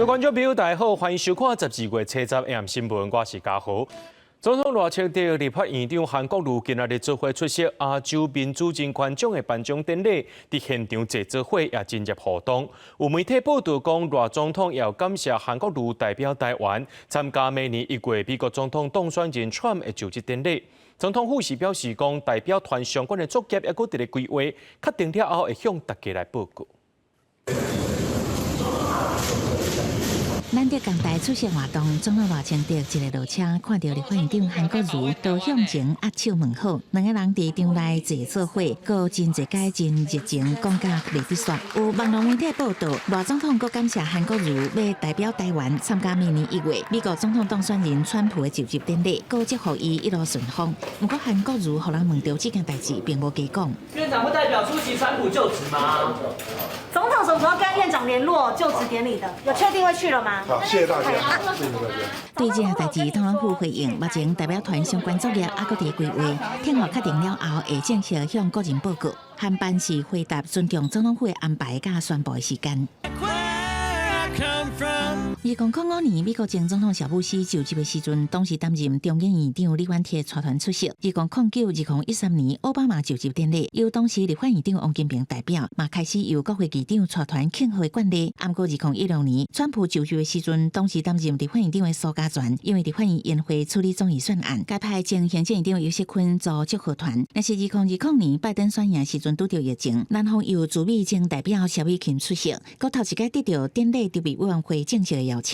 各位觀眾朋友，大家好，歡迎收看12月初十 AM 新聞，我是嘉豪。總統賴清德、立法院長韓國瑜今仔日做伙出席亞洲民主人權獎的頒獎典禮，佇現場坐做伙也真熱互動。有媒體報道講，賴總統也感謝韓國瑜代表台灣參加明年1月美國總統當選人川普的就職典禮。總統府是表示講，代表團相關的作業猶閣佇咧規劃，確定了後會向大家來報告。難得仝台出席活動，總統賴清德一个落車，看著立法院長韓國瑜都向前握手問好，兩个人佇場內坐做伙，閣真濟擺真熱情講甲袂得煞。有網路媒體報道，賴總統閣感謝韓國瑜欲代表台灣參加明年1月美國總統當選人川普的就職典禮，閣祝福伊一路順風。毋過韓國瑜予人問著這件代誌，並無加講。院長會代表出席川普就職嗎？總統什麼時候跟院長聯絡就職典禮的？有確定會去了嗎？好，謝謝大家，謝謝大家。對這項代誌，總統府回應，目前代表團相關作業猶閣佇規劃，聽候確定了後會正式向國人報告。韓辦是回答尊重總統府的安排佮宣布的時間。2005年，美國前總統小布希就職的時陣，當時擔任中研院長李遠哲帶團出席。2009、2013年，奧巴馬就職典禮，由當時立法院長王金平代表，嘛開始由國會議長帶團慶賀的慣例。毋過2016年，川普就職的時陣，當時擔任立法院長的蘇嘉全，因為立法院延會處理總預算案，改派前行政院長游錫堃組祝賀團。若是2020年拜登選贏時陣拄著疫情，南方由駐美前代表蕭美琴出席，閣頭一擺得著典禮籌備委員會正式的邀請。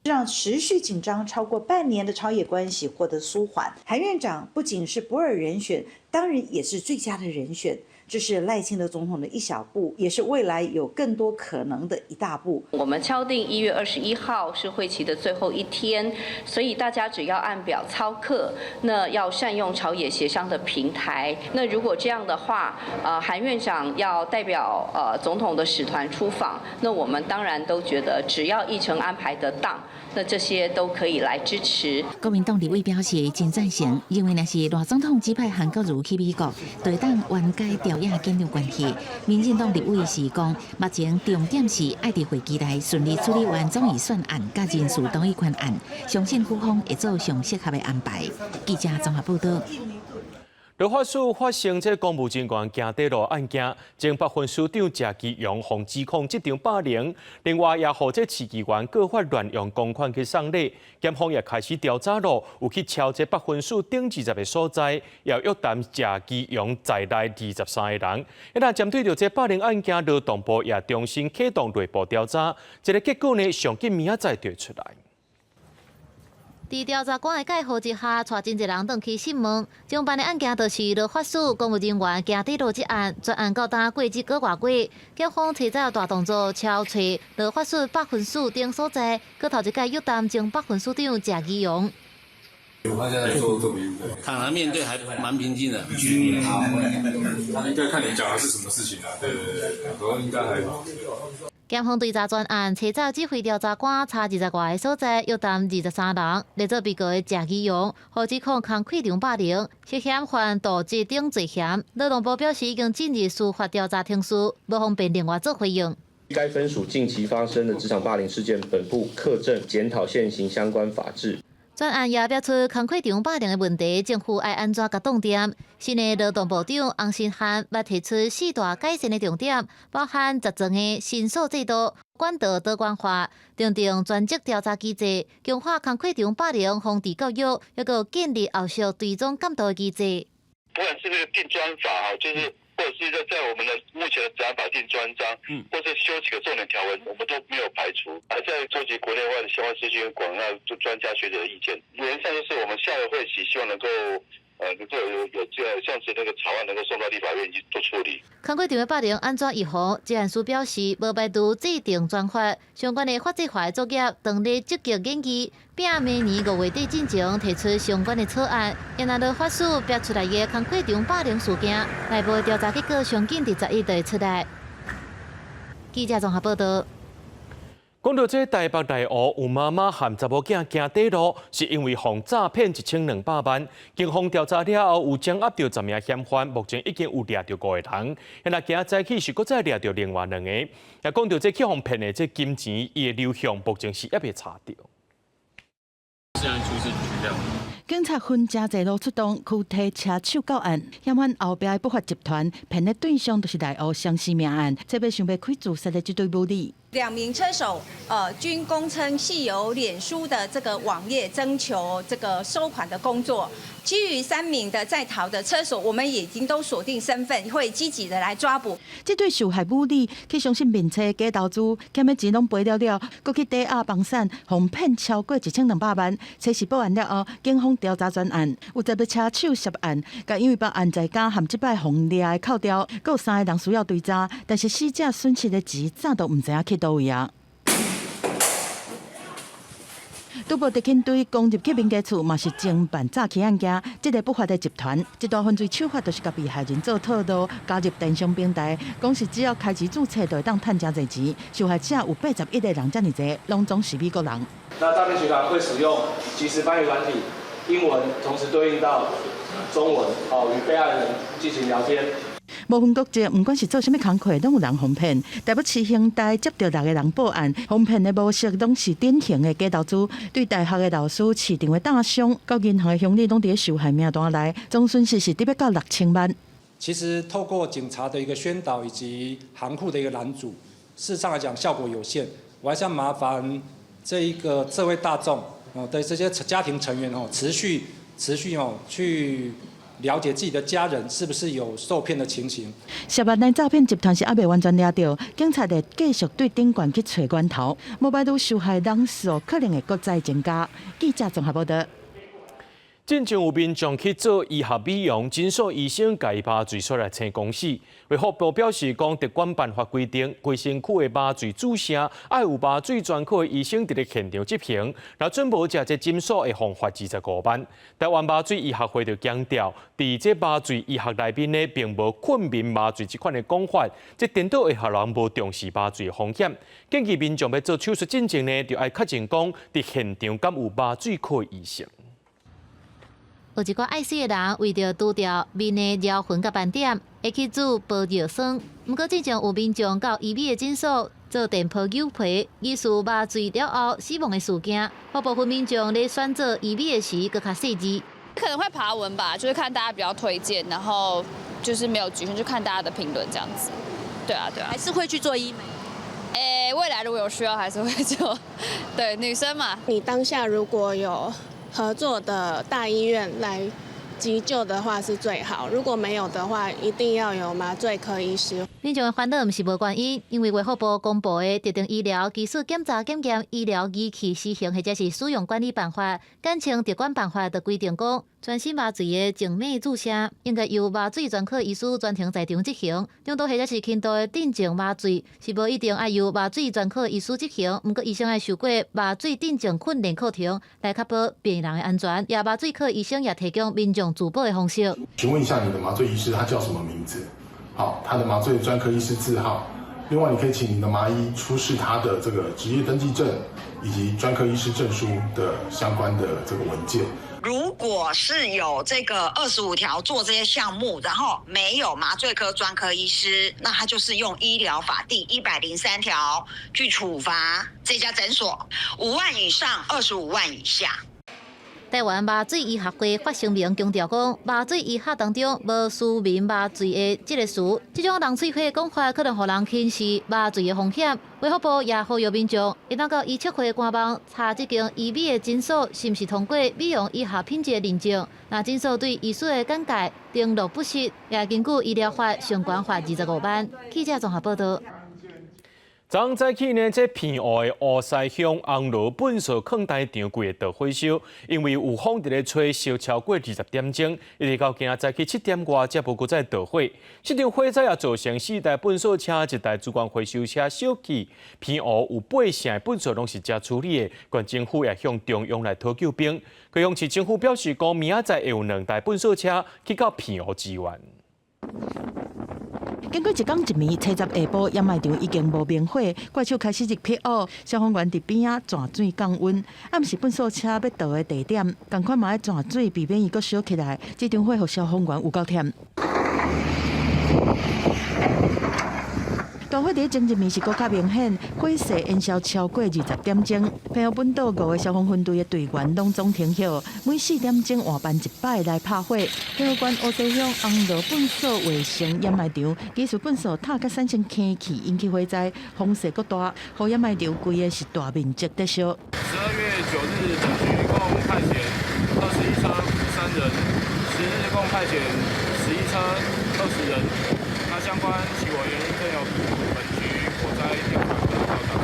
讓持續緊張超過半年的朝野關係獲得舒緩。韓院長不僅是不二人選，當然也是最佳的人選。這是賴清德總統的一小步，也是未來有更多可能的一大步。我們敲定1月21號是會期的最後一天，所以大家只要按表操課，那要善用朝野協商的平台。那如果這樣的話，韓院長要代表總統的使團出訪，那我們當然都覺得只要議程安排得當，那這些都可以來支持。國民黨立委表示真贊成，認為若是賴總統指派韓國瑜去美國，就會當緩解朝野緊張關係。民進黨立委是講，目前重點是愛佇會期內順利處理完總預算案佮人事同意權案，相信府方會做上適合的安排。記者綜合報道。勞法署發生這公務人員行短路案件，前北分署長謝其陽予指控職場霸凌，另外也予這市議員告發亂用公款去送禮，檢方也開始調查咯，有去抄這北分署頂20个所在，也約談謝其陽在內23個人。那針對著這霸凌案件，勞動部也重新啟動內部調查，這个結果呢，上緊明仔載就會出來。佇調查官的介紹之下，帶真濟人轉去訊問。偵辦的案件就是勞法署公務人員行短路這案，專案到今過一個外月，檢方提早大動作抄揣勞法署北分署等所在，閣頭一擺約談前北分署長謝其陽。他現在做做坦然面對，還蠻平靜的。嗯，應該看你講的是什麼事情啊？對對對，不過應該還好。檢方追查專案，提早指揮調查官查20外个所在，約談23人。列做被告的謝其陽，予指控工課場霸凌，涉嫌犯瀆職等罪嫌。勞動部表示已經進入司法調查程序，無方便另外做回應。該分署近期發生的職場霸凌事件，本部課正檢討現行相關法制。專案也表出工課場霸凌的問題，政府愛按怎共擋定？新的勞動部長洪申翰捌提出四大改善的重點，包含實裝的申訴制度、管道多元化、訂定專職調查機制、強化工課場霸凌防治教育，抑閣建立後續追蹤監督的機制。不管是那個定專法哈，就是或者是在我們的目前的職安法定專章，或者修幾個重點條文，我們都沒有排除，還在收集國內外的相關資訊，廣納就專家學者的意見。原則上就是我們下個會期希望能夠，能夠有這樣子那個草案能夠送到立法院去做處理。工課場的霸凌按怎預防？職安署表示，無排除制定專法，相關的法制化的作業，當咧積極研議，並明年5月底進前提出相關的草案。若勞法署逼出來的工課場霸凌事件，內部調查結果上緊佇11就會出來。記者綜合報道。講到這台北內湖有媽媽和查某囝驚短路，是因為予詐騙1200萬。警方調查了後，有掌握著10名嫌犯，目前已經有掠著五個人。現在今早起是閣再掠著另外兩個。也講到這去予騙的這金錢，伊的流向目前是猶未查著。警察分誠濟路出動，驅提車手到案，嫌犯後壁的不法集團騙的對象就是內湖相思命案，這擺想欲開自殺的這對母女。兩名車手，均供稱係由臉書的這個網頁徵求這個收款的工作。其餘三名的在逃的車手，我們已經都鎖定身份，會積極的來抓捕。這對受害母女去相信面冊假投資，欠的錢攏賠了了，閣去抵押房產，予騙超過1200萬。測試報案了後，警方調查全案，有10個車手涉案，共因為報案在家和這擺予掠的扣掉，閣有三個人需要追查，但是死者損失的錢早都毋知影去佗位啊。拄報特勤隊攻入去民家厝，嘛是偵辦詐欺案件。這個不法的集團，這段犯罪手法就是共被害人做套路，加入電商平台，講是只要開始註冊就會當趁誠濟錢。受害者有81個人，遮爾濟，攏總是美國人。那詐騙集團會使用即時翻譯軟體，英文同時對應到中文，哦，與被害人進行聊天。無分國籍，毋管是做啥物工課，攏有人予騙。台北市刑大接著六個人報案，予騙的模式攏是典型的假投資，對大學的老師、市場的大商、到銀行的鄉里，攏佇咧受害名單內，總損失是得欲到6000萬。其實透過警察的一個宣導以及行庫的一個攔阻，事實上來講效果有限。我還是要麻煩這一個社會大眾哦的這些家庭成員哦，持續持續哦去了解自己的家人是不是有受騙的情形。涉案的詐騙集團是猶未完全掠著，警察會繼續對頂懸去揣源頭，無排除受害人數可能會閣再增加。記者綜合報道。進前有民眾去做醫學美容診所，醫生共伊麻醉煞來青公死。衛福部表示講，疾管辦法規定，規身軀的麻醉注射愛有麻醉專科的醫生佇咧現場執行，若準無者，這診所會予罰25萬。台灣麻醉醫學會就強調，佇這麻醉醫學內面呢，並無睏眠麻醉這款的講法，這顛倒會予人無重視麻醉的風險。建議民眾欲做手術進前呢，就愛確認講，佇現場敢有麻醉科醫生。有一寡愛媠的人為著除掉面的撩痕佮斑點，會去注玻尿酸。毋過，進前有民眾到醫美的診所做電波扭皮，疑似麻醉了後死亡的事件，予部分民眾咧選擇醫美的時，閣較細緻。可能會爬文吧，就是看大家比較推薦，然後就是沒有局限，就看大家的評論這樣子。對啊，對啊。還是會去做醫美？欸，未來如果有需要，還是會做。對，女生嘛。你當下如果有合作的大醫院來急救的話是最好，如果沒有的話，一定要有麻醉科醫師。民眾的煩惱毋是無原因，因為衛福部公布的特定醫療技術檢查檢驗醫療儀器施行或者是使用管理辦法，簡稱疾管辦法就規定講，全身麻醉的靜脈注射應該由麻醉專科醫師全程在場執行。中度或者是輕度的鎮靜麻醉是無一定愛由麻醉專科醫師執行，毋過醫生愛受過麻醉鎮靜訓練課程來確保病人的安全。也麻醉科醫生也提供民眾自保的方式。詢問一下你的麻醉醫師，他叫什麼名字？好，他的麻醉專科醫師字號。另外，你可以請你的麻醫出示他的這個執業登記證以及專科醫師證書的相關的這個文件。如果是有這個25條做這些項目，然後沒有麻醉科專科醫師，那他就是用醫療法第103條去處罰這家診所，5萬以上25萬以下。台灣麻醉醫學會發聲明強調講，麻醉醫學當中無舒眠麻醉的這個詞，這種人喙火講法可能予人輕視麻醉的風險。衛福部也呼籲民眾，會當到醫策會官網查這間醫美的診所是毋是通過美容醫學品質的認證。若診所對醫師的簡介登錄不實，也根據醫療法相關罰25萬。記者綜合報道。昨早起呢，這澎湖的湖西鄉紅螺糞埽囥台場規个著火燒，因為有風佇咧吹，燒超過20點鐘，一直到今仔早起7點外才無閣再著火。這場火災也造成四台糞埽車、一台資源回收車燒去。澎湖有八成的糞埽攏是遮處理的，縣政府也向中央來討救兵。高雄市政府表示，講明仔載會有兩台糞埽車去到澎湖支援。經過一工一暝，初十下晡掩埋場已經無明火，怪手開始入去挖，消防員佇邊仔泉水降溫。暗時糞埽車欲倒的地點，仝款嘛愛泉水，避免伊閣燒起來。這場火予消防員有夠忝。大火佇前一暝是閣較明顯，火勢延燒超過20點鐘。澎湖本島5個消防分隊的隊員攏總停歇，每4點鐘換班一擺來拍火。澎湖縣烏溪鄉紅螺糞埽衛生掩埋場，技術糞埽塔甲產生坑氣，引起火災，風勢閣大，予掩埋場規个是大面積在燒。12月9日，本局共派遣21車53人，10日共派遣11車20人。那相關起火原因正由本局火災調查科調查中。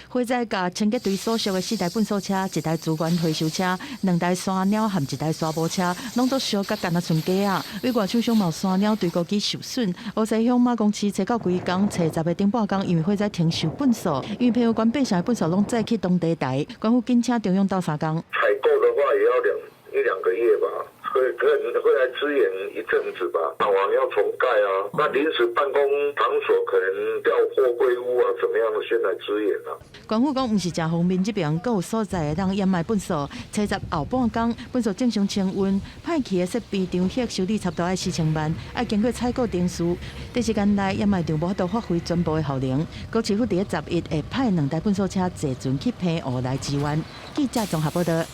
火災共清潔隊所屬的四台糞埽車、一台資源回收車、兩台山鳥和一台沙埔車，攏總燒甲干焦賰雞仔。對外手上嘛有山鳥堆高機受損。烏溪鄉馬公市初九規工，初十的頂半工，因為火災停收糞埽，因為澎湖縣八成的糞埽攏載去當地台，縣府緊請中央鬥相共。採購的話也要一兩個月吧。會可能會來支援一陣子吧，廠房要重蓋啊，那臨時辦公場所可能調貨櫃屋啊，怎麼樣的先來支援啊？縣府講，毋是誠方便，這邊閣有所在會當掩埋糞埽，初十後半工糞埽正常清運，歹去的設備場額修理差不多愛4000萬，愛經過採購程序。短時間內掩埋場無法度發揮全部的效能。高市府佇咧11會派兩台糞埽車坐船去澎湖來支援。記者綜合報道。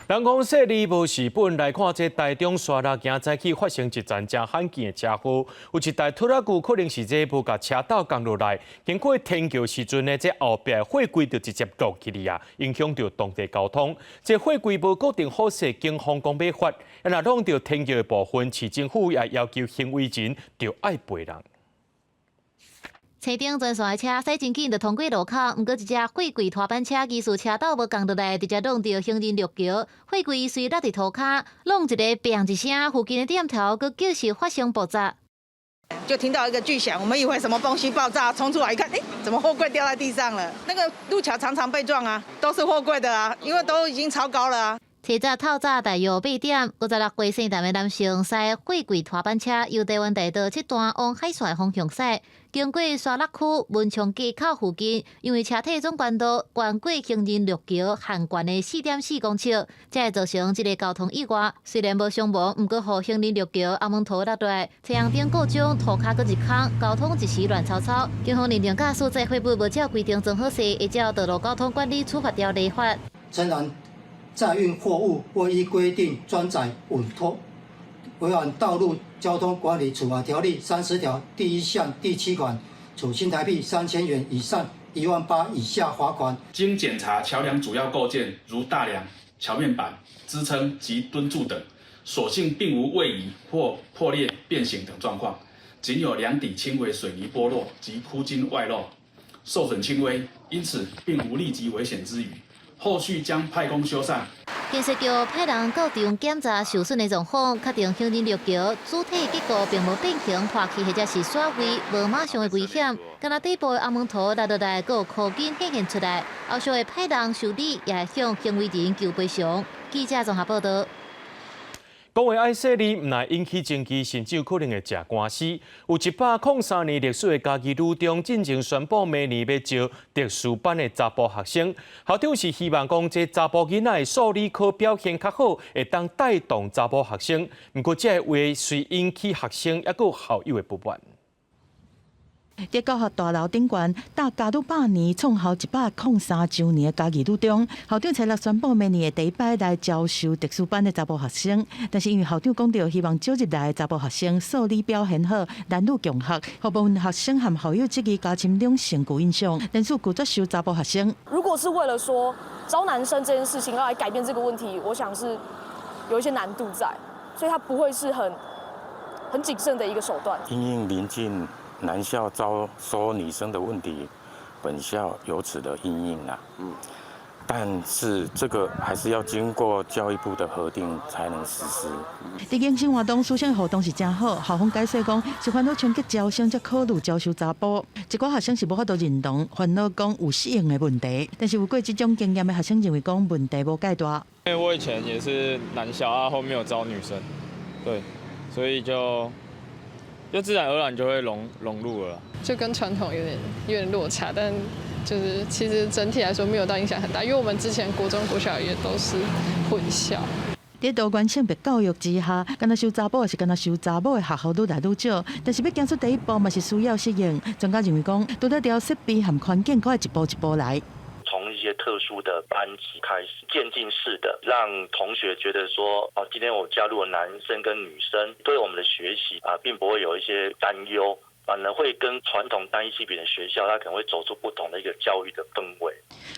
人講細膩無蝕本，來看這台中沙鹿今早起發生一場誠罕見的車禍，有一台拖拉機可能是這無共車斗降落來，經過天橋時陣呢，這後壁貨櫃就直接落去哩啊，影響著當地交通。這貨櫃無固定好勢，警方講欲罰，若弄著天橋的部分，市政府也要求行為人著愛賠人。車頂全線的車駛真緊，就通過路口。毋過一隻貨櫃拖板車技術車斗無降落來，直接挵著行人陸橋。貨櫃隨落佇塗跤，挵一個砰一聲，附近的店頭閣繼續發生爆炸。就聽到一個巨響，我們以為什麼東西爆炸，衝出來一看，怎麼貨櫃掉在地上了？那個路橋常常被撞啊，都是貨櫃的啊，因為都已經超高了啊。初十透早大約8點，56歲姓陳的男性駛貨櫃拖板車由台灣大道七段往海線方向駛，經過沙鹿區文昌街口附近，因為車體總懸度懸過行人陸橋限懸的4.4公尺，才會造成這个交通意外。雖然無傷亡，毋過予行人陸橋阿門頭落來，車紅燈故障，塗跤閣一空，交通一時亂糟糟。警方認定駕駛載貨物無照規定裝好勢，會照道路交通管理處罰條例罰。誠然，載運貨物未依規定裝載穩妥，違反道路交通管理處罰條例30條第1項第7款，處新台幣3000元以上1萬8以下罰款。經檢查橋梁主要構件，如大梁、橋面板、支撐及墩柱等，所幸並無位移或破裂變形等狀況，僅有梁底輕微水泥剝落及箍筋外露，受損輕微，因此並無立即危險之虞。後續將派工修繕。建設局派人到場檢查受損的狀況，確定行人陸橋主體結構並無變形、破去或者是甩位，無馬上的危險。干焦底部的阿門塗落落來，閣有箍筋顯現出來，後續會派人修理，也會向行為人求賠償。記者綜合報道。講話愛細膩，毋但引起爭議，甚至有可能會食官司。有103年歷史的嘉義女中，進前宣布明年欲招特殊班的查埔學生。校長是希望講，這查埔囡仔的數理科表現較好，會當帶動查埔學生。毋過，這个話隨引起學生抑閣有校友的不滿。佇教學大樓頂懸，搭嘉女百年創校103週年的嘉義女中，校長初六宣布明年會第一擺來招收特殊班的查埔學生，但是因為校長講著希望招入來的查埔學生數理表現好，男女共學，予部分學生和校友質疑加深兩性舊印象，因此拒絕收查埔學生。如果是為了說招男生這件事情要來改變這個問題，我想是有一些難度在，所以他不會是很謹慎的一個手段。因應臨近男校招收女生的問題，本校有此的因應啦。但是這個還是要經過教育部的核定才能實施。佇迎新活動，師生互動是誠好，校方解釋講是煩惱衝擊招生，才考慮招收查埔。一寡學生是無法度認同，煩惱講有適應的問題。但是有過這種經驗的學生認為講問題無蓋大。因為我以前也是男校啊，後面有招女生，對，所以就就自然而然就會融入了。就跟傳統有點落差，但就是其實整體來說沒有到影響很大，因為我們之前國中、國小也都是混校。佇多元性別教育之下，敢若收查某抑是敢若收查某的學校愈來愈少，但是欲行出第一步嘛是需要適應。專家認為講，除了調設備和環境，閣愛一步一步來。從一些特殊的班級開始，漸進式的讓同學覺得說，哦，今天我加入了男生跟女生，對我們的學習啊，並不會有一些擔憂，反而會跟傳統單一性別的學校，它可能會走出不同的一個教育的氛圍。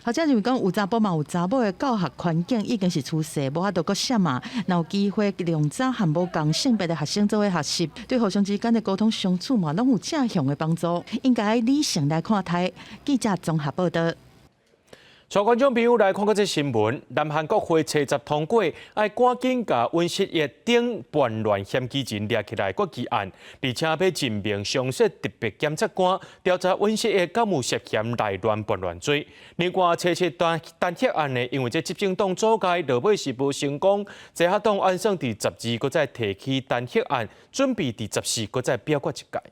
學者認為講，有查埔嘛有查某的教學環境已經是趨勢，無法度閣閃啊。若有機會讓查和無仝性別的學生做伙學習，對互相之間的溝通相處嘛，攏有正向的幫助。應該理性來看待。記者綜合報道。帶觀眾朋友來看過這新聞，南韓國會初十通過，愛趕緊共尹錫悅等叛亂嫌疑人掠起來決議案，而且欲任命常設特別檢察官調查尹錫悅敢有涉嫌內亂叛亂罪。另外，初七彈劾案呢，因為這執政黨阻礙，落尾是無成功。在野黨按算佇12閣再提起彈劾案，準備佇14閣再表決一擺。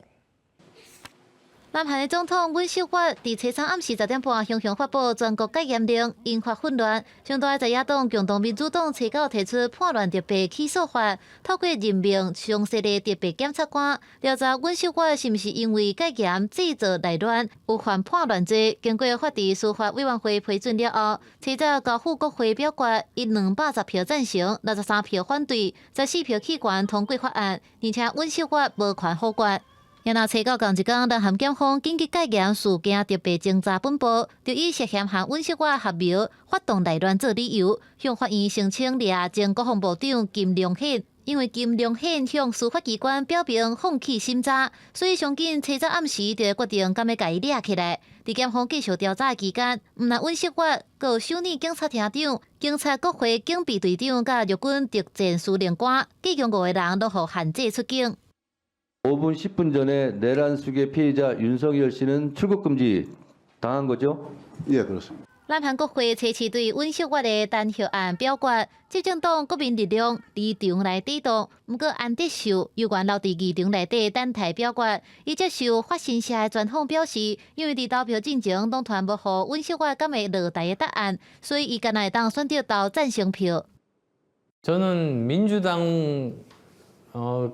南韓的總統尹錫悅佇初三暗時10點半，雄雄發布全國戒嚴令，引發混亂。上大的在野黨共同民主黨初九提出叛亂特別起訴法，透過任命常設的特別檢察官調查尹錫悅是毋是因為戒嚴製造內亂，有犯叛亂罪。經過法制司法委員會批准了後，初早交付國會表決，以210票贊成、63票反對、14票棄權通過法案，而且尹錫悅無權否決。然後初九仝一工，南韓檢方緊急戒嚴事件特別偵查本部，就以涉嫌和尹錫悅合謀發動內亂做理由，向法院申請掠前國防部長金龍顯。因為金龍顯向司法機關表明放棄審查，所以上緊初早暗時就決定敢欲共伊掠起來。佇檢方繼續調查的期間，毋但尹錫悅，閣有首爾警察廳長、警察國會警備隊長佮陸軍特戰司令官，計共五个人攏予限制出境。 5분 10분 전에 내란 수괴 피의자 윤석열 씨는 출국 금지 당한 거죠? 예, 그렇습니다. 南韓國會初七對尹錫悅的彈劾案表決，執政黨國民力量離場來抵擋，毋過安德秀猶原留佇議場內底等待表決。伊接受法新社的專訪表示，因為佇投票進前，黨團無予尹錫悅敢會落台的答案，所以伊干焦會當選擇投贊成票。 저는 민주당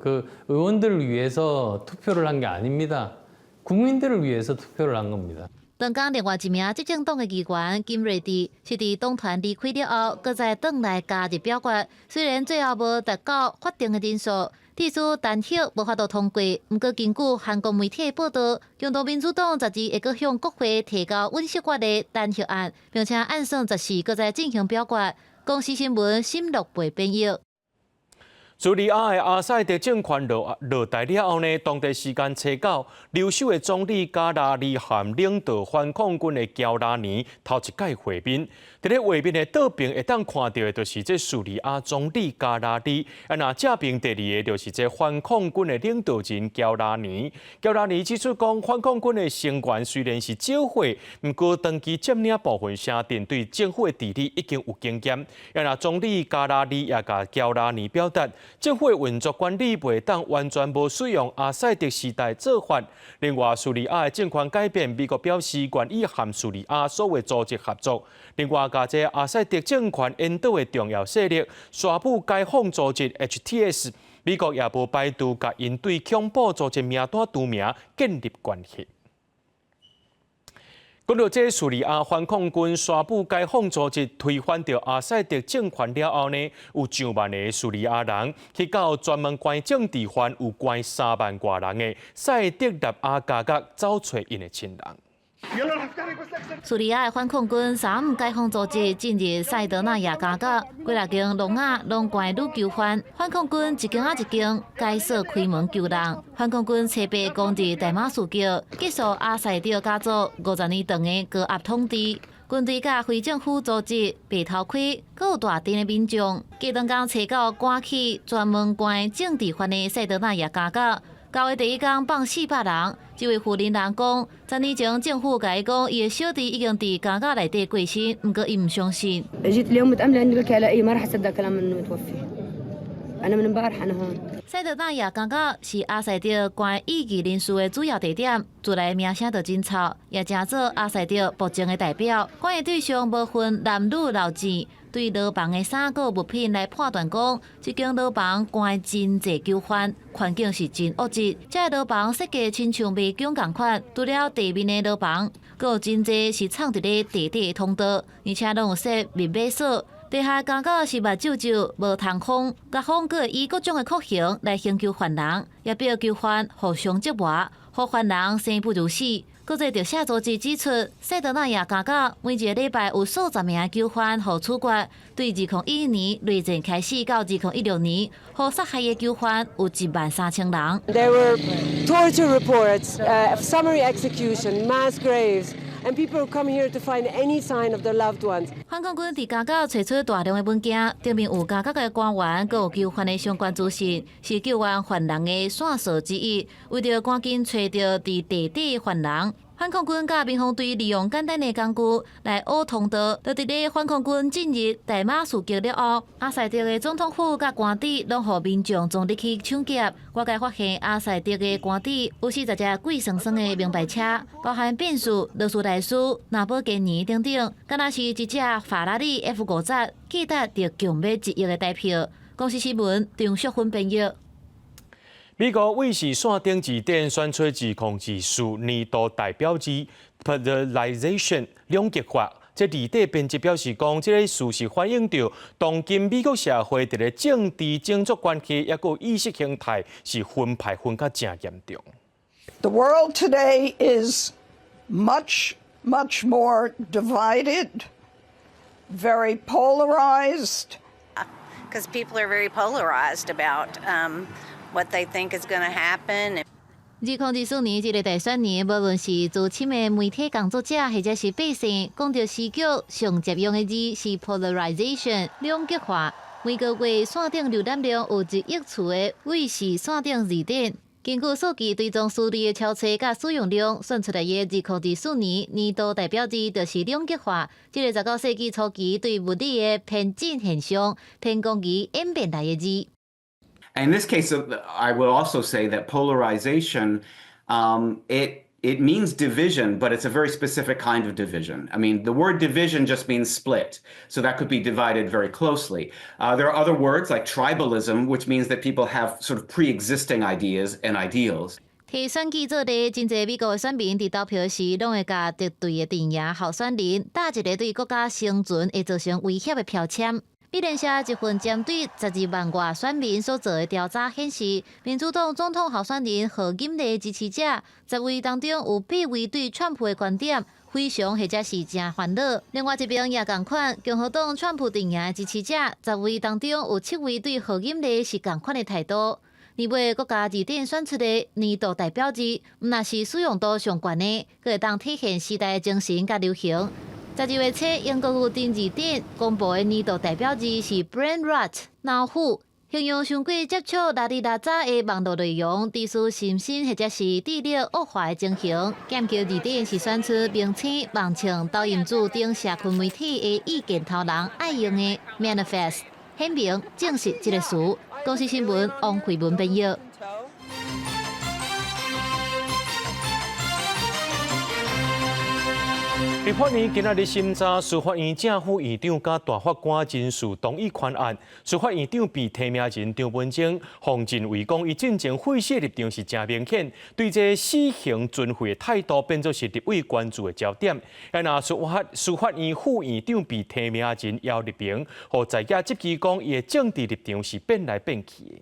그 의원들을 위해서 투표를 한 게 아닙니다. 국민들을 위해서 투표를 한 겁니다. 同工另外一名執政黨的議員金瑞智是佇黨團離開了後，閣再轉來加入表決。雖然最後無達到法定的人數，致使彈劾無法度通過。毋過根據韓國媒體報道，共同民主黨12會閣向國會提交尹錫悅的彈劾案，並且按算14閣再進行表決。公視新聞沈樂培編譯。敘利亞的阿薩德政權落台了後呢，當地時間初九，留守的總理加拉利和領導反抗軍的喬拉尼頭一擺會面。佇咧畫面的倒爿會當看到的，就是這敘利亞總理加拉利；啊，若正爿第二个就是這反抗軍的領導人喬拉尼。喬拉尼指出講，反抗軍的成員雖然是少歲，毋過長期佔領部分城鎮，對政府的治理已經有經驗。啊，若總理加拉利也共喬拉尼表達，政府的運作管理袂當完全無使用阿薩德時代做法。另外，敘利亞的政權改變，美國表示願意和敘利亞所有組織合作。另外，共這阿薩德政權引導的重要勢力沙姆解放組織 HTS，美國也無排除共𪜶對恐怖組織名單除名建立關係。講到這敘利亞反抗軍沙姆解放組織推翻著阿薩德政權了後呢，有上萬个敘利亞人去到專門關政治犯有關3萬外人的賽德納亞監獄走揣𪜶的親人。敘利亞的反抗軍沙姆解放組織進入賽德納亞監獄，幾若間籠仔攏關女囚犯。反抗軍一間仔一間解鎖開門救人。反抗軍初八攻入大馬士革，結束阿薩德家族50年長的高壓統治。軍隊佮非政府組織白頭盔，閣有大陣的民眾，隔當工初九趕去專門關政治犯的賽德納亞監獄。交的第一工放400人，這位婦人人講，10年前政府共伊講，伊的小弟已經佇監獄內底過身，毋過伊毋相信。 جيت اليوم متأملة إنه لك على أي ما راح أصدق كلام إنه متوفي. أنا من امبارح أنا هون。塞德納亞監獄是阿薩德關異議人士的主要地點，厝內名聲就真臭，也成做阿薩德暴政的代表。關的對象無分男女老幼，對牢房的衫閣物品來判斷講，這間牢房關真濟囚犯，環境是真惡質。這个牢房設計親像迷宮仝款，除了地面的牢房，閣有真濟是藏佇咧地底的通道，而且攏有設密碼鎖。地下監獄是密皺皺，無通風，監方閣會以各種的酷刑來刑求犯人，也逼囚犯互相折磨，予犯人生不如死。國際特赦組織指出，塞德納亞監獄每一个禮拜有數十名囚犯予處決。對2011年內戰開始到2016年，予殺害的囚犯有1萬3千人。 There were torture reports, summary execution, mass graves, and people come here to find any sign of their loved ones. 反抗軍佇監獄揣出大量的文件，頂面有監獄的官員，閣有囚犯的相關資訊，是救援犯人的線索之一。為著趕緊揣著佇地底犯人，反抗軍佮民防隊利用簡單的工具來挖通道。就佇咧反抗軍進入大馬士革了後，阿薩德的總統府佮官邸攏予民眾衝入去搶劫。外界發現阿薩德的官邸有40隻貴生生的名牌車，包含賓士、勞斯萊斯、蘭博基尼等等，敢若是一隻法拉利 F50，價值就強欲1億的台票。公視新聞張淑芬編譯。美國衛視線頂字典選出2024年度代表字 polarization 兩極化。這字典編輯表示講，這个詞是反映著當今美國社會佇咧政治、種族關係，抑閣意識形態是分派分較誠嚴重。 The world today is much, much more divided, very polarized. Because people are very polarized about what they think is going to happen. 2024年這个大選年，無論是資深的媒體工作者，或者是百姓，講著時局上常用的字是 polarization 兩極化。每個月線頂瀏覽量有1億次的衛視線頂字典，根據數據追蹤詞彙的超冊佮使用量，選出來的2024年年度代表字就是兩極化。這个19世紀初期對物理的偏振現象、偏光儀演變來的字。 In this case, I will also say that polarization, it means division, but it's a very specific kind of division. I mean, the word division just means split, so that could be divided very closely. There are other words like tribalism, which means that people have sort of pre-existing ideas and ideals. 提選舉做例，真濟美國的選民佇投票時，攏會共敵對的陣營候選人打一个對國家生存會造成威脅的標籤。美聯社一份針對12萬外選民所做的調查顯示，民主黨總統候選人賀錦麗支持者10位當中有8位對川普的觀點非常或者是誠煩惱。另外一邊也仝款，共和黨川普陣營的支持者10位當中有7位對賀錦麗是仝款的態度。年尾國家字典選出的年度代表字，毋但是使用度上懸的，閣會當體現時代精神佮流行。12月初，英國牛津字典公布的年度代表字是 brain rot 腦腐，形容傷過接觸邋裡邋雜的網路內容，致使心身或者是智力惡化的情形。劍橋字典是選出明星、網唱、抖音主等社群媒體的意見頭人愛用的 manifest，顯明證實這个詞。公視新聞王慧文編譯。立法院今仔日審查司法院正副院長佮大法官人事同意權案，司法院長被提名人張文忠、洪晉偉講，伊進前廢死立場是誠明顯，對這死刑存廢的態度變做是立委關注的焦點。啊，若司法院副院長被提名人姚立明，予在野質疑講，伊的政治立場是變來變去的。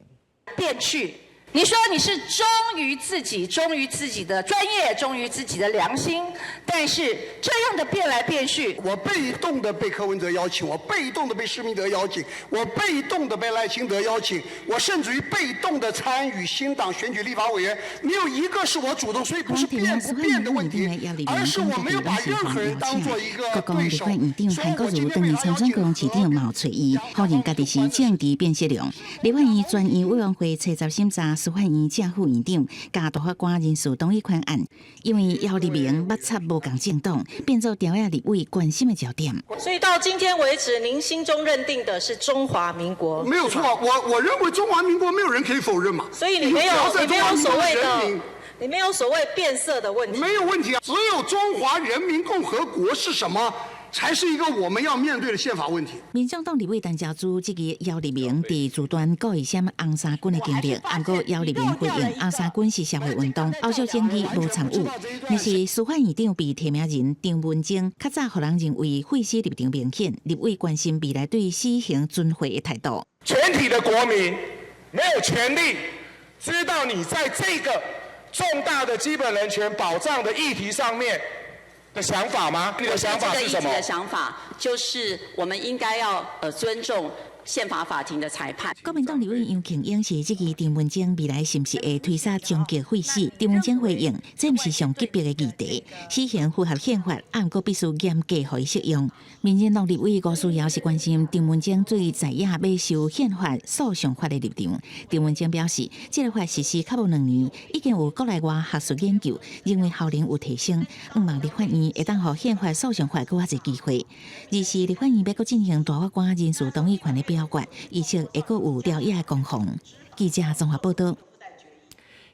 變去。你說你是忠於自己，忠於自己的專業，忠於自己的良心，但是這樣的變來變去，我被動的被柯文哲邀請，我被動的被施明德邀請，我被動的被賴清德邀請，我甚至於被動的參與新黨選舉立法委員，沒有一個是我主動，所以不是變不變的問題，而是我沒有把任何人當做一個對手。國共立法院長韓國瑜當日參選高雄市長嘛有揣伊，否認家己是政治變色龍。立法院全院委員會初十審查。司法院正副院長佮大法官人事同意權案，因為姚立明捌插無仝政黨，變做朝野立委關心的焦點。所以到今天為止，您心中認定的是中華民國？沒有錯，我認為中華民國沒有人可以否認嘛。所以你沒有，你沒有所謂的，你沒有所謂變色的問題。沒有問題啊，只有中華人民共和國是什麼，才是一個我們要面對的憲法問題。民眾黨立委陳朝珠質疑姚立明佇自傳故意寫紅衫軍的經歷，毋過姚立明回應紅衫軍是社會運動，後續爭議無參與。但是司法院長被提名人張文晶，較早予人認為廢死立場明顯，立委關心未來對死刑存廢的態度。全體的國民沒有權利知道你在這個重大的基本人權保障的議題上面的想法嗎？你的想法是什麼？這個議題的想法就是我們應該要尊重憲法法庭的裁判。國民黨立委楊慶英是質疑陳文精未來是毋是會推捒終極廢死？陳文精回應：這毋是上級別的議題，死刑符合憲法，毋過必須嚴格予伊適用。民進黨立委吳思瑤是關心陳文精對在野欲修憲法訴訟法的立場。陳文精表示，這个法實施較無2年，已經有國內外學術研究認為效能有提升，向望立法院會當予憲法訴訟法閣較濟機會。二是立法院欲閣進行大法官人事同意權的表決，預測會閣有朝野的攻防。記者綜合報道。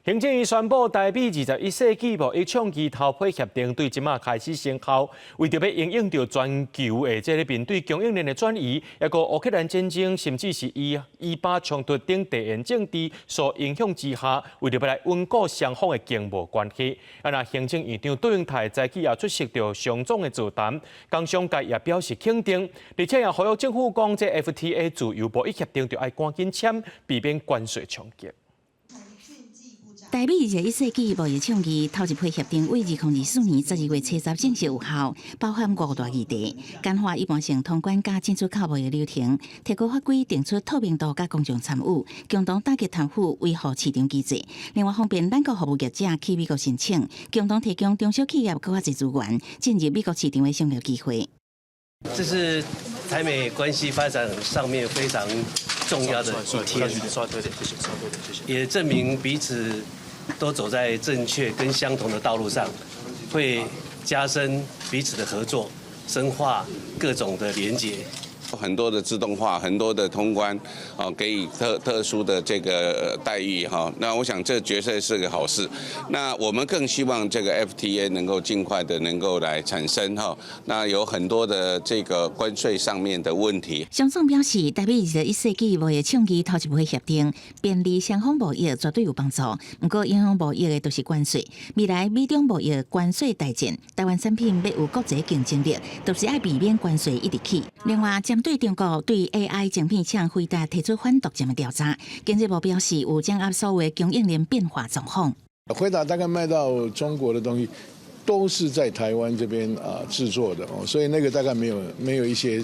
行政院宣布，台美21世紀貿易暢其投批協定對這馬開始生效，為著欲因應著全球的這个面對供應鏈的轉移，抑閣烏克蘭戰爭，甚至是以巴衝突等地緣政治所影響之下，為著欲來穩固雙方的經貿關係，啊，若行政院長杜英泰早起也出席著商總的座談，工商界也表示肯定，而且也呼籲政府講，這 FTA 自由貿易協定著愛趕緊簽，避免關稅衝擊。台美21世紀貿易倡議頭一批協定，為2024年12月70正式有效，包含五大議題：簡化一般性通關佮進出口貿易流程，提高法規定出透明度佮公眾參與，共同打擊貪腐，維護市場機制。另外方便咱國服務業者去美國申請，共同提供中小企業閣較濟資源進入美國市場的商業機會。這是台美關係發展上面非常重要的一天，也證明彼此都走在正確跟相同的道路上，會加深彼此的合作，深化各種的連結。很多的自動化，很多的通關，啊，給予特殊的這個待遇哈。那我想這絕對是個好事。那我們更希望這個 FTA 能夠盡快的能夠來產生哈。那有很多的這個關稅上面的問題。商總表示，台美21世紀貿易倡議頭一批協定，便利雙方貿易絕對有幫助。毋過影響貿易的就是關稅。未來美中貿易關稅大戰，台灣產品欲有國際競爭力，就是愛避免關稅一直起。另外，針對中國對 AI 晶片廠輝達提出反獨佔的調查，經濟部表示有掌握所有供應鏈變化狀況。輝達大概賣到中國的東西，都是在台灣這邊啊製作的哦，所以那個大概沒有一些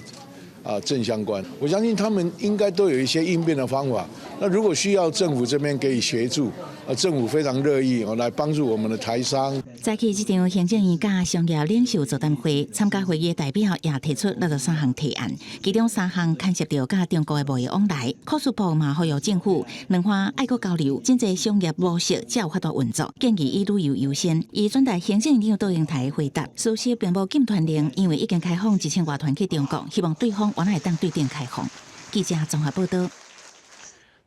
啊正相關。我相信他們應該都有一些應變的方法。那如果需要政府這邊給予協助，啊，政府非常樂意哦來幫助我們的台商。早起這場行政院佮商業領袖座談會，參加會議的代表也提出63項提案，其中三項牽涉著佮中國的貿易往來。科技部嘛呼籲政府兩岸愛閣交流，真濟商業模式才有法度運作，建議以旅遊優先。伊轉達行政院長杜英台回答，事實並無禁團令，因為已經開放1000外團去中國，希望對方原來會當對等開放。記者綜合報道。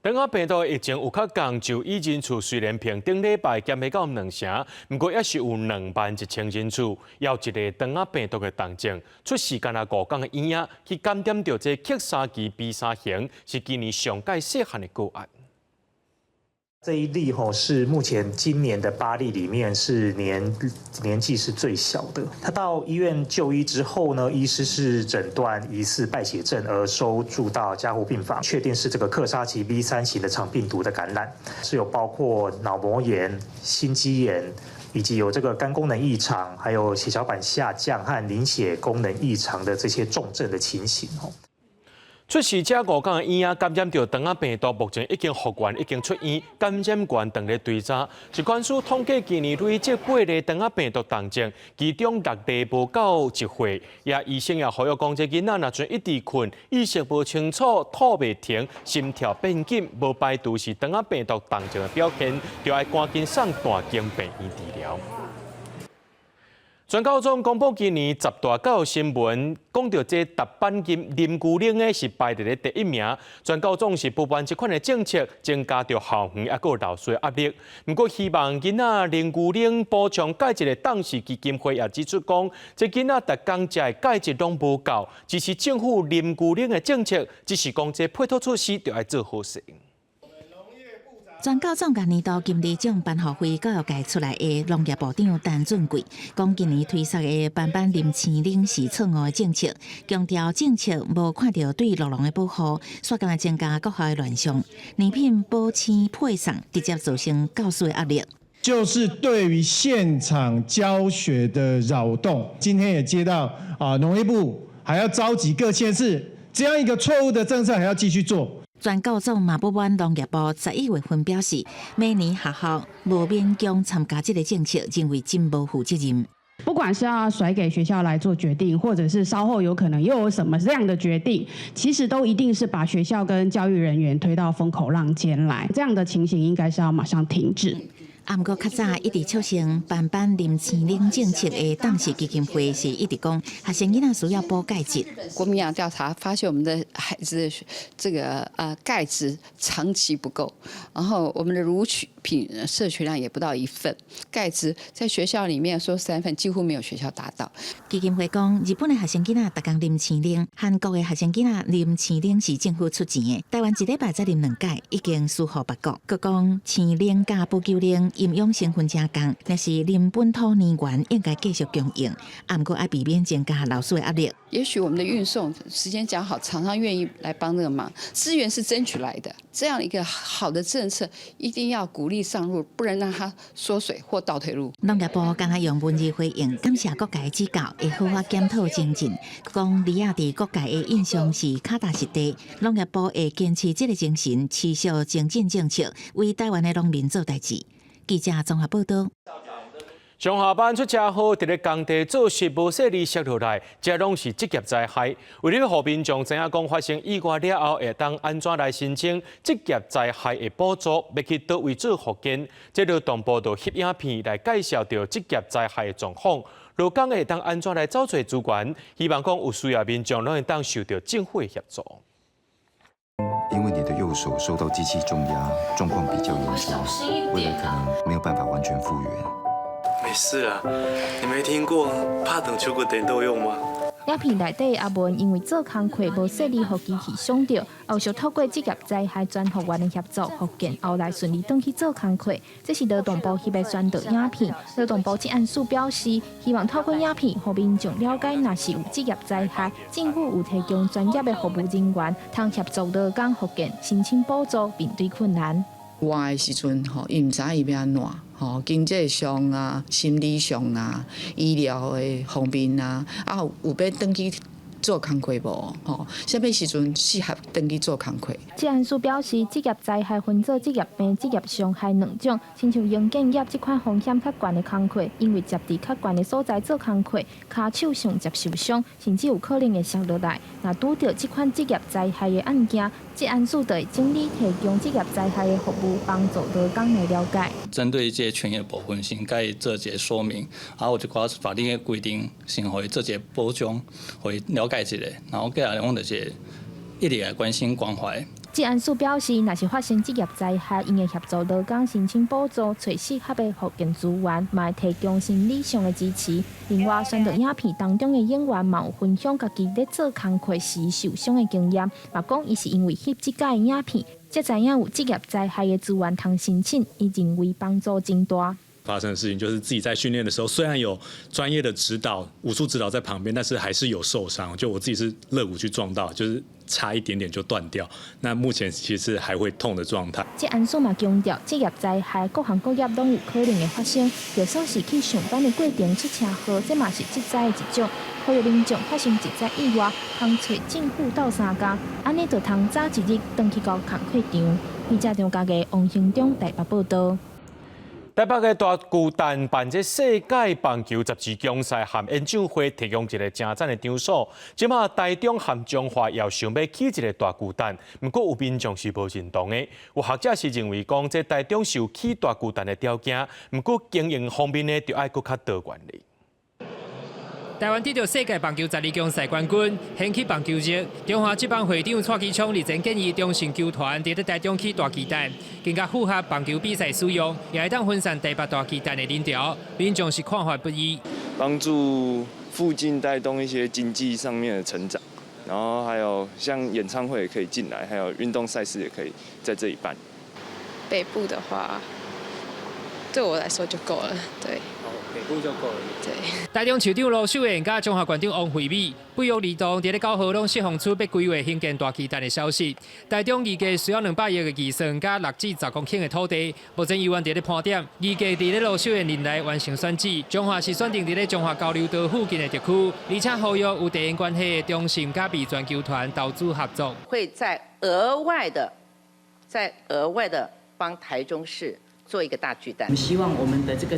腸仔病毒的疫情有較降，就醫人數雖然平頂禮拜減袂到2成，毋過猶是有21,000人次，猶有一个腸仔病毒的重症。出事干焦5工的嬰仔去感染著這克沙奇 B3型，是今年上蓋細漢的個案。這一例吼是目前今年的8例裡面是年紀是最小的。他到醫院就醫之後呢，醫師是診斷疑似敗血症而收住到加護病房，確定是這個克沙奇 B3型的腸病毒的感染，是有包括腦膜炎、心肌炎，以及有這個肝功能異常，還有血小板下降和凝血功能異常的這些重症的情形。出事者五工的嬰仔感染著腸仔病毒，目前已經復原，已經出院，感染源當咧追查。疾管署統計今年累積八例腸仔病毒重症，其中六例無夠一歲。也醫生也呼籲講，這囡仔若陣一直睏，意識無清楚，吐袂停，心跳變緊，無排除是腸仔病毒重症的表現，就愛趕緊送大間病院治療。全教總公布今年十大教育新聞，講著這踏板啉啉牛奶的是排佇咧第一名。全教總是不滿這款的政策，增加著校園抑閣有老師的壓力。毋過希望囡仔啉牛奶補充鈣質的董事基金會也指出講，這囡仔逐工食的鈣質攏無夠，支持政府啉牛奶的政策，只是講這配套措施著愛做好勢。全教總共年度金梨獎頒予會教育界出來的農業部長陳俊貴，講今年推出的班班啉鮮奶是錯誤的政策，強調政策無看著對酪農的保護，煞敢增加國校的亂象，奶品保鮮配送直接造成教師的壓力。就是對於現場教學的擾動，今天也接到啊農業部還要召集各縣市，這樣一個錯誤的政策還要繼續做。全教總嘛不滿農業部11月份表示，每年學校無勉強參加這個政策，認為真無負責任。不管是要甩給學校來做決定，或者是稍後有可能又有什麼樣的決定，其實都一定是把學校跟教育人員推到風口浪尖來。這樣的情形應該是要馬上停止。啊，毋過較早一直促成班班啉鮮奶政策的董事基金會是一直講，學生囡仔需要補鈣質。國民營養調查發現，我們的孩子這個鈣質長期不夠，然後我們的乳品攝取量也不到一份，鈣質在學校裡面說三份，幾乎沒有學校達到。基金會講，日本的學生囡仔逐工啉鮮奶，韓國的學生囡仔啉鮮奶是政府出錢的，台灣一禮拜才啉兩擺，已經輸予別國。閣講鮮奶佮保久奶營養成分誠仝，若是啉本土奶源應該繼續供應，啊，毋過愛避免增加老師的壓力。也許我們的運送時間講好，廠商願意來幫這個忙，資源是爭取來的。這樣一個好的政策，一定要鼓勵上路，不能讓它縮水或倒退路。農業部敢若用文字回應，感謝各界指教，會好好檢討精進。講李亞佇各界的印象是腳踏實地，農業部會堅持這個精神，持續精進政策，為台灣的農民做代誌。記者綜合報道。上下班出車禍，佇咧工地做事無細膩摔落來，這攏是職業災害。為了予民眾知影講發生意外了後，會當按怎來申請職業災害的補助，欲去佗位做復健。這勞動部就翕影片來介紹著職業災害的狀況。勞工會當按怎來找揣資源，希望講有需要民眾攏會當受著政府的協助。因為你的右手受到機器重壓，狀況比較嚴重，未來可能沒有辦法完全復原。沒事啊，你沒聽過拍斷手骨電都用嗎？影片內底阿文因為做工課無細膩，予機器傷著，後續透過職業災害專復員的協助復健，後來順利轉去做工課。這是勞動部翕的宣導影片。勞動部職安署表示，希望透過影片，予民眾了解，若是有職業災害，政府有提供專業的服務人員，通協助勞工復健、申請補助、面對困難。活的時陣吼，伊毋知影伊欲按怎吼，經濟上啊、心理上啊、醫療的方面啊，啊有欲轉去做工課無？吼，啥物時陣適合轉去做工課？職安署表示，職業災害分做職業病、職業傷害兩種，親像營建業這款風險較懸的工課，因為接佇較懸的所在做工課，跤手上接受傷，甚至有可能會摔落來。若拄著這款職業災害的案件，職安署就會整理提供職業災害的服務，幫助勞工來了解。針對這個權益的部分，先共伊做一個說明，啊，有一寡法律的規定，先予伊做一個補充，予伊了解一下，然後過來阮就是一直來關心關懷。職安署表示，若是發生職業災害，𪜶會協助勞工申請補助，揣適合的復健資源，嘛會提供心理上的支持。另外，宣導影片當中的演員嘛有分享家己咧做工課時受傷的經驗，嘛講伊是因為翕這擺的影片，才知影有職業災害的資源通申請，伊認為幫助真大。發生的事情就是自己在訓練的時候，雖然有專業的指導、武術指導在旁邊，但是還是有受傷。就我自己是肋骨去撞到，就是。差一點點就斷掉。那目前其實還會痛的狀態。職安署嘛強調，職業災害各行各業攏有可能會發生，就算是去上班的過程出車禍，這嘛是職災的一種。呼籲民眾發生職災意外，通揣政府鬥相共，按呢就通早一日轉去到工課場。記者張家傑、王興中台北報道。台北的大巨蛋辦這世界棒球十二強賽和演唱會，提供一个誠讚的場所。這馬台中和彰化也想欲起一个大巨蛋，毋過有民眾是無認同的。有學者是認為講，這台中是有起大巨蛋的條件，毋過經營方面呢，就愛閣較多元咧。台灣得著世界棒球十二強賽冠軍，掀起棒球熱。中華職棒會長蔡其昌日前建議中信球團佇咧台中起大巨蛋，更加符合棒球比賽使用，也會當分散台北大巨蛋的人潮。民眾是看法不一，幫助附近帶動一些經濟上面的成長，然後還有像演唱會也可以進來，還有運動賽事也可以在這裡辦。北部的話，對我來說就夠了，對。北部就夠了。對。台中市長盧秀燕佮彰化縣長王惠美，不約而同，佇咧9號攏釋放出欲規劃興建大巨蛋的消息。台中預計需要200億的預算，佮6至10公頃的土地，目前猶原佇咧盤點。預計佇咧盧秀燕任內完成選址，彰化是選定佇咧彰化交流道附近的特區，而且呼籲有地緣關係的中信佮味全球團投資合作，會再額外的幫台中市做一個大巨蛋。我們希望我們的這個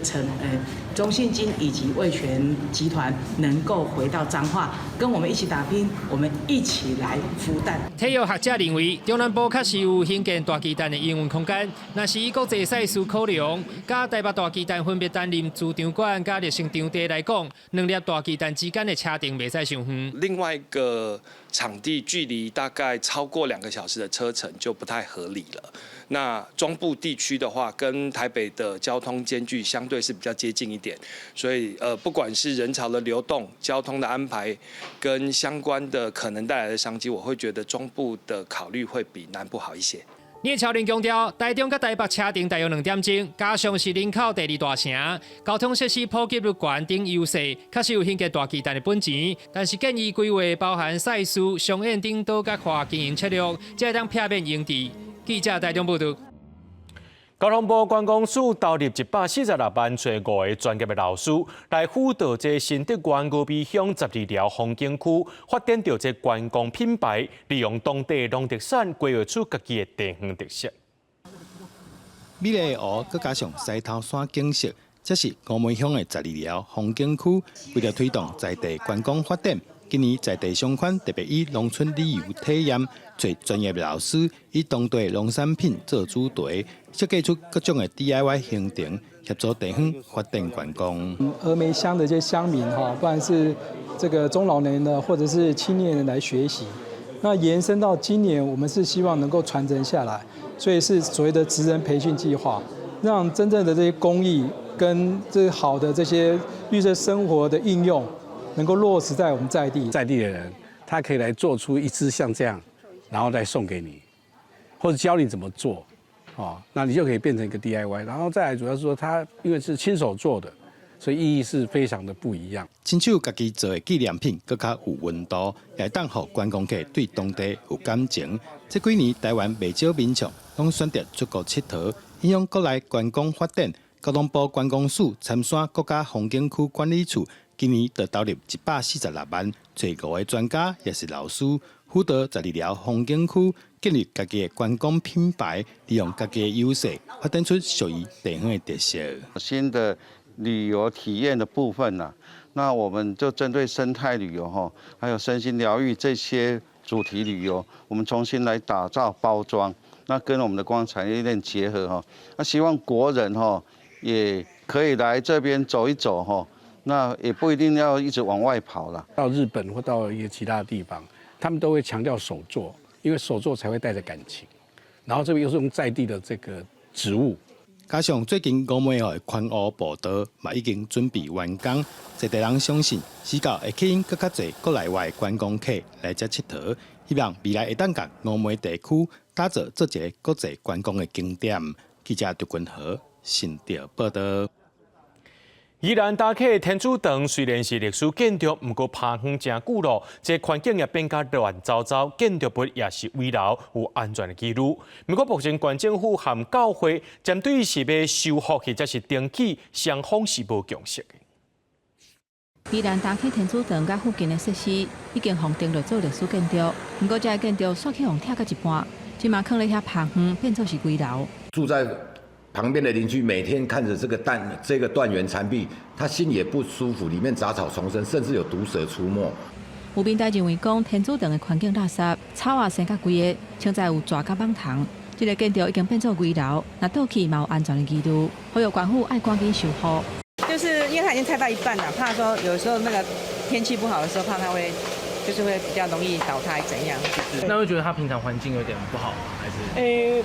中信金以及味全集團能夠回到彰化，跟我們一起打拼，我們一起來孵蛋。體育學者認為，中南部確實有興建大巨蛋的營運空間，若是以國際賽事考量，佮台北大巨蛋分別擔任主場館佮熱身場地來講，兩粒大巨蛋之間的車程袂使傷遠。另外一個場地距離大概超過2個小時的車程就不太合理了。那中部地區的話，跟台北的交通間距相對是比較接近一點，所以不管是人潮的流動、交通的安排，跟相關的可能帶來的商機，我會覺得中部的考慮會比南部好一些。聶超麟強調，台中佮台北車程大約2點鐘，加上是人口第二大城，交通設施普及率懸等優勢，確實有興建大巨蛋的本錢。但是建議規劃包含賽事、商演等多角化經營策略，才會當避免擁擠。記者台中報道。交通部觀光署投入146萬，揣五个專業的老師來輔導這新竹縣峨眉鄉十二寮風景區，發展著這觀光品牌，利用當地農特產規劃出家己的地方特色。美麗的湖，閣加上獅頭山景色，這是峨眉鄉的十二寮風景區。為著推動在地觀光發展，今年在地商圈特別以農村旅遊體驗，揣專業的老師以當地農產品做主題，設計出各種的 DIY 行程，協助地方發展觀光。峨眉鄉的這些鄉民哈，不管是這個中老年的或者是青年人來學習，那延伸到今年，我們是希望能夠傳承下來，所以是所謂的職人培訓計劃，讓真正的這些工藝跟這好的這些綠色生活的應用，能夠落實在我們在地。在地的人，他可以來做出一支像這樣，然後再送給你，或者教你怎麼做，哦，那你就可以變成一個 DIY。然後再來主要是說，他因為是親手做的，所以意義是非常的不一樣。親手家己做的紀念品，閣較有溫度，也會當予觀光客對當地有感情。這幾年台灣袂少民眾攏選擇出國𨑨迌，影響國內觀光發展。交通部觀光署參山國家風景區管理處今年就投入146萬，揣五个專家也是老師，輔導十二寮風景區建立家己的觀光品牌，利用家己的優勢，發展出屬於地方的特色。新的旅遊體驗的部分呢，那我們就針對生態旅遊哈，還有身心療癒這些主題旅遊，我們重新來打造包裝，那跟我們的觀光產業鏈結合哈，那希望國人哈也可以來這邊走一走哈，那也不一定要一直往外跑了。到日本或到一些其他的地方，他們都會強調手作，因為手作才會帶着感情。然後這邊又是用在地的這個植物。加上最近峨眉的環湖步道嘛已經準備完工，在地人相信，時到會吸引閣較濟國內外觀光客來遮𨑨迌，希望未來會當共峨眉地區打造做一個國際觀光的景點。記者劉君和新竹報道。宜蘭大溪天主堂雖然是歷史建築，毋過拍風誠久咯，這環境也變甲亂糟糟，建築物也是危樓，有安全的疑慮。毋過目前縣政府和教會針對是欲修復或者是重起，雙方是無共識的。宜蘭大溪天主堂佮附近的設施已經予登錄做歷史建築，毋過這个建築煞去予拆到一半，這馬囥咧遐拍風，變做是危樓。住在旁邊的鄰居每天看着這個斷垣殘壁，他心裡也不舒服。裡面雜草叢生，甚至有毒蛇出沒。有民代認為講，天主堂的環境垃圾，草仔生甲規个，凊彩有蛇佮蠓蟲。這个建築已經變做危樓，若倒去嘛有安全的疑慮，呼籲縣府愛趕緊修復。就是因為它已經拆到一半了，怕說有時候那個天氣不好的時候，怕它會就是會比較容易倒塌，怎樣？那會覺得它平常環境有點不好嗎？還是？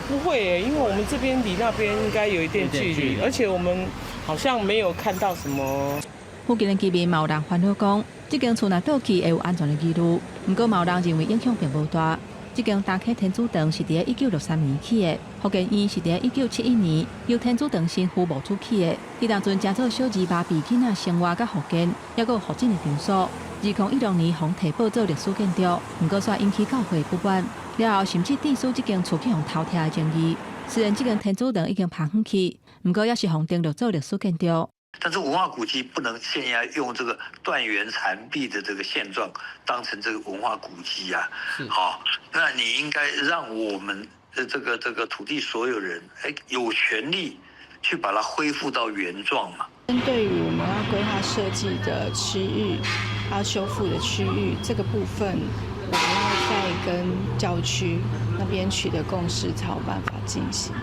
不會，因為我們這邊離那邊應該有一點距離，而且我們好像沒有看到什麼。附近的居民嘛有人煩惱講，這間厝若倒去會有安全的疑慮，毋過嘛有人認為影響並無大。這間大溪天主堂是佇1963年起的，福建院是佇1971年由天主堂神父募資起的。彼當陣誠做小兒麻痹囡仔生活佮復健，抑閣有復診的場所。2016年予提報做歷史建築，毋過煞引起教會不滿，了後甚至致使這間厝去予偷拆的爭議。雖然這間天主堂已經拍遠去，毋過猶是予登錄做歷史建築。但是文化古蹟不能現在用這個斷垣殘壁的這個現狀當成這個文化古蹟啊。好，那你應該讓我們的這個土地所有人，有權利去把它恢復到原狀嘛。針對於我們要規劃設計的區域，要修復的區域這個部分，我們要再跟教區那邊取得共識，才有辦法進行。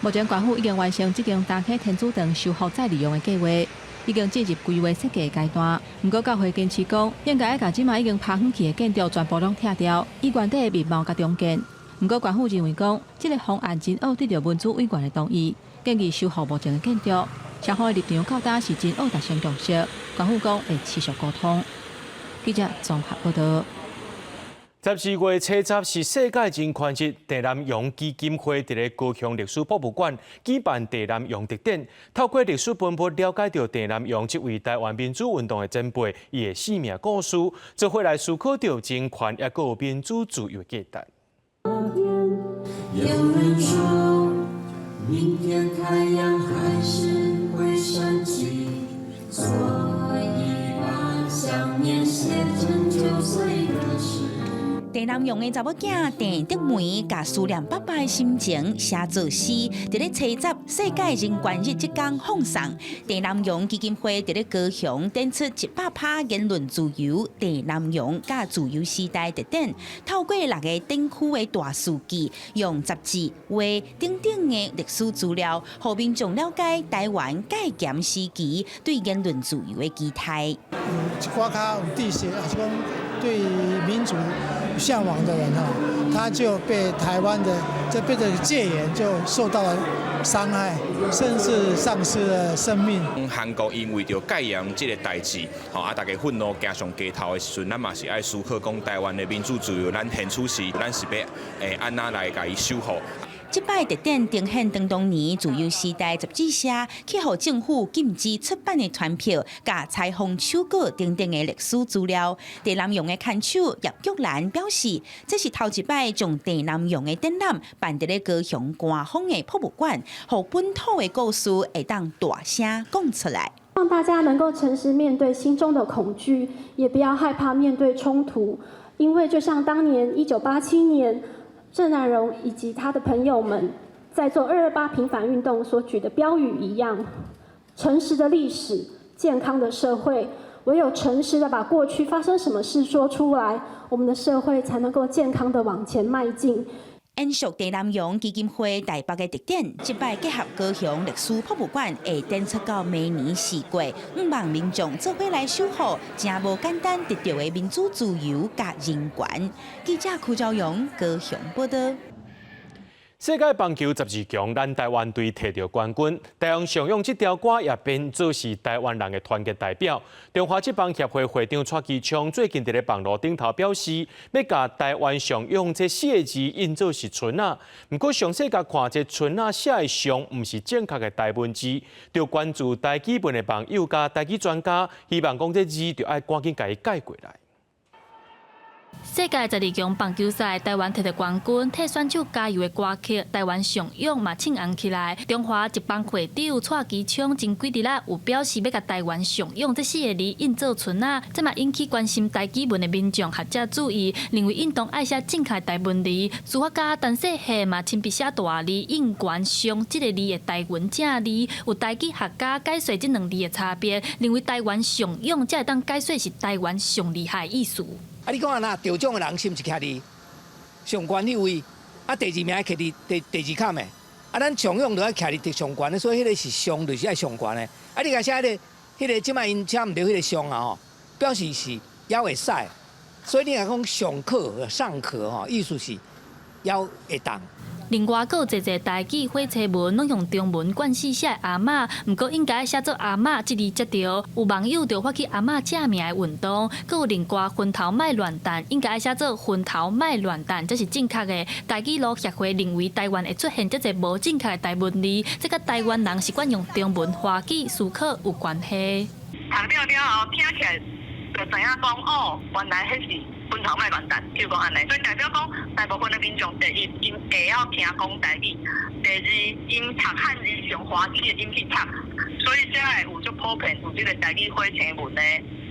目前縣府已經完成這間大溪天主堂修復再利用的計劃，已經進入規劃設計階段。毋過教會堅持講，應該愛共這馬已經拍遠去的建築全部攏拆掉，以原底的面貌共重建。毋過縣府認為講，這个方案真愛得著民主委員的同意，建議修復目前的建築。雙方的立場到今是真愛達成共識，縣府講會持續溝通。記者綜合報道。12月初10是世界人權日，鄭南榕基金會佇咧高雄歷史博物館舉辦鄭南榕特展，透過歷史文物了解著鄭南榕這位台灣民主運動的前輩，伊的生命故事，做伙來思考著人權抑閣有民主自由的價值。有人說，明天太陽還是會升起，所以把想念寫成9歲的詩。鄭南榕的查某囝鄭德梅，共思念爸爸的心情寫做詩，佇咧初十世界人權日這工奉送。鄭南榕基金會佇咧高雄展出100趴言論自由，鄭南榕佮自由時代特展，透過六个展區的大數據，用雜誌、畫等等的歷史資料，予民眾了解台灣戒嚴時期對言論自由的期待。有一寡較有知識，抑是講對民主嚮往的人哈，他就被台灣的這邊的戒嚴就受到了傷害，甚至喪失了生命。韓國因為著戒嚴這个代誌，吼啊，大家憤怒行上街頭的時陣，咱嘛是愛思考講台灣的民主自由，咱現處時，咱是欲按怎來共伊守護。這擺特展呈現當年自由時代雜誌社去予政府禁止出版的傳票、佮採訪手稿等等的歷史資料。鄭南榕的牽手葉玉蘭表示，這是頭一擺將鄭南榕的展覽辦佇咧高雄官方的博物館，予本土的故事會當大聲講出來。讓大家能夠誠實面對心中的恐懼，也不要害怕面對衝突，因為就像當年1987年，鄭南榕以及他的朋友們在做228平反運動所舉的標語一樣，誠實的歷史，健康的社會，唯有誠實的把過去發生什麼事說出來，我們的社會才能夠健康的往前邁進。延續鄭南榕基金會台北的特展，這擺結合高雄歷史博物館，會展出到明年4月，向望民眾做伙來守護，誠無簡單得著的民主自由佮人權。記者柯昭陽高雄報道。世界棒球十二強，咱台灣隊提著冠軍。台灣上勇這條歌也變做是台灣人的團結代表。中華職棒協會會長蔡其昌最近佇咧網路頂頭表示，欲共台灣上勇這四个字印做是春仔。毋過詳細共看這春仔寫的上毋是正確的台文字，著關注台語文的網友佮台語專家，希望講這字著愛趕緊共伊改過來。世界十二強棒球賽，台灣提著冠軍，替選手加油的歌曲《台灣上勇》嘛唱紅起來。中華職棒會長蔡其昌前幾日仔有表示，欲共台灣上勇這四个字印做春仔，這嘛引起關心台語文的民眾學者注意，認為應當愛寫正確台文字。書法家陳世賢嘛親筆寫大字印懸上這個字的台文正字，有台語學家解說這兩字的差別，認為台灣上勇才會當解說是台灣上厲害的意思。啊！你講按怎得獎的人是毋是徛佇上懸彼位？啊，第二名徛佇第二坎的。啊，咱上勇就愛徛佇上懸的，所以彼个是上，就是愛上懸的。啊，你共寫彼个，彼个這擺𪜶寫毋著彼个上啊吼，表示是猶會使。所以你若講上可尚可吼，意思是猶會當。另外，閣有濟濟台語火車文攏用中文貫死寫的阿嬤，毋過應該寫做阿嬤這字才對。有網友就發起阿嬤正名的運動，閣有另外昏頭莫亂彈，應該寫做昏頭莫亂彈，才是正確的。台語路協會認為台灣會出現遮濟無正確的台文字，這佮台灣人習慣用中文華語思考有關係。讀了了後，聽起來就知影講哦，原來彼是昏頭莫亂彈，比如講按呢，所以代表講大部分的民眾，第一，𪜶會曉聽講台語；第二，𪜶讀漢字用華語的音去讀，所以才會有足普遍有這个台語火車文的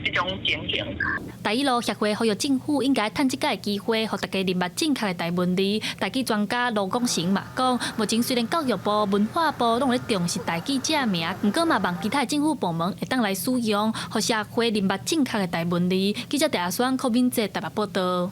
這種情形。台語路協會呼籲政府應該趁這個機會，予大家認捌正確的台文字。台語專家盧廣成嘛講，目前雖然教育部、文化部攏咧重視台語正名，毋過嘛望其他政府部門會當來使用，予社會認捌正確的台文字。記者鄭阿雙、柯敏哲台北報道。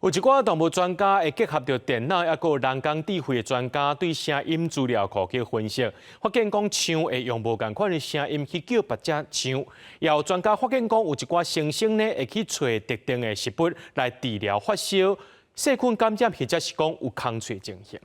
有一寡動物專家會結合著電腦，抑閣有人工智慧的專家對聲音資料庫去分析，發現講象會用無仝款的聲音去叫別隻象。也有專家發現講，有一寡猩猩呢會去揣特定的食物來治療發燒、細菌感染，或者是講有空喙情形。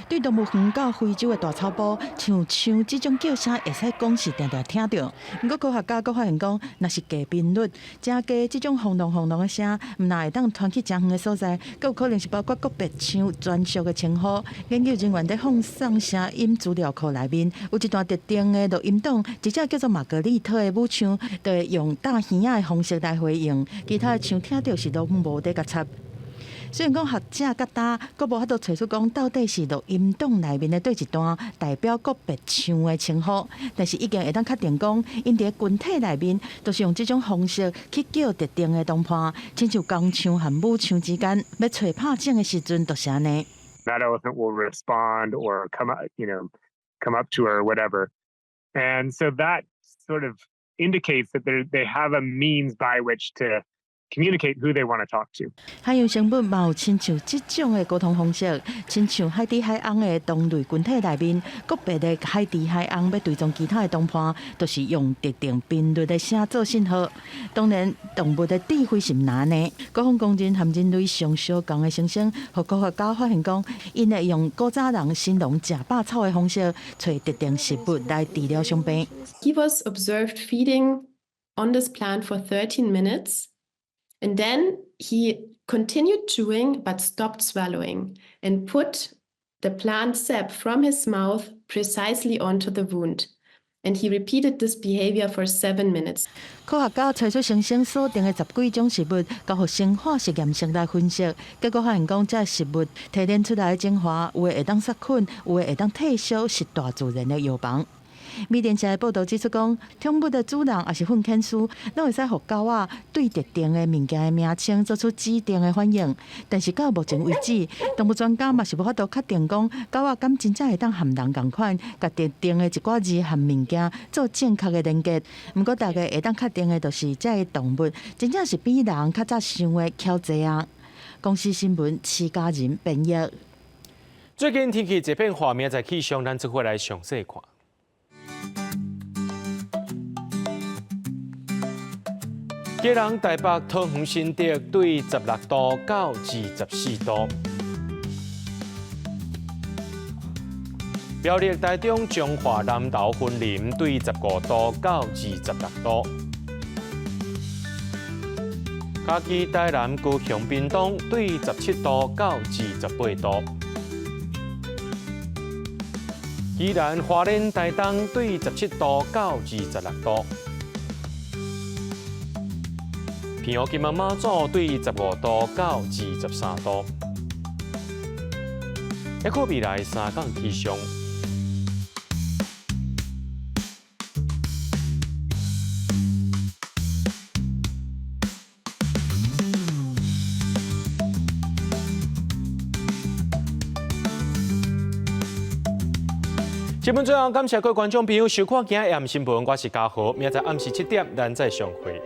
對動物園到非洲的大草埔，像象這種叫聲會使講是定定聽著。毋過科學家閣發現講，若是低頻率、誠低這種轟隆轟隆的聲，毋但會當傳去誠遠的所在，閣有可能是包括個別象專屬的稱呼。研究人員佇放送聲音資料庫內面，有一段特定的錄音檔，一隻叫做瑪格麗特的母象，就會用打耳仔的方式來回應，其他的象聽著是攏無咧共插。雖然講學者佮今閣無法度揣出講到底是錄音檔內面的佗一段代表個別象的稱呼，但是已經會當確定講，𪜶佇群體內面都是用這種方式去叫特定的同伴，親像公象和母象之間欲揣拍種的時陣，就是按呢。 That elephant will respond or come up to her or whatever, and so that sort of indicates that they have a means by which to communicate who they want to talk to。海洋生物嘛有親像這種的溝通方式，親像海豬海翁的同類群體內面，個別的海豬海翁欲追蹤其他的同伴，都是用特定頻率的聲做信號。當然，動物的智慧是毋按呢。各方公認和人類上相仝的猩猩，予科學家發現講，𪜶會用古早人神農食百草的方式，揣特定食物來治療傷病。 He was observed feeding on this plant for 13 minutes. And then he continued chewing but stopped swallowing and put the plant sap from his mouth precisely onto the wound. And he repeated this behavior for 7 minutes. 科學家揣出猩猩鎖定的十幾種食物，交予生化實驗室來分析，結果發現講，這食物提煉出來的精華，有的會當殺菌，有的會當退燒，是大自然的藥房。美聯社的報導指出，講寵物的主人抑是訓犬師，攏會使予狗仔對特定的物件的名稱做出指定的反應。但是到目前為止，動物專家嘛是無法度確定講狗仔敢真正會當和人仝款，共特定的一寡字和物件做正確的連結。毋過大家會當確定的，就是這个動物真正是比人較早想的巧濟啊！公視新聞，徐家仁編譯。最近天氣這變化，明仔載氣象，咱做伙來詳細看。基隆、台北、桃園、新竹對16度到24度。苗栗、台中、彰化、南投、雲林對15度到26度。嘉義、台南、高雄、屏東對17度到28度。宜蘭、花蓮、台東對17度到26度。澎湖、金門、馬祖對15度到23度。一個未來三工氣象。新聞最後，感謝各位觀眾朋友收看今日的新聞，我是嘉豪，明仔載暗時7點，咱再相會。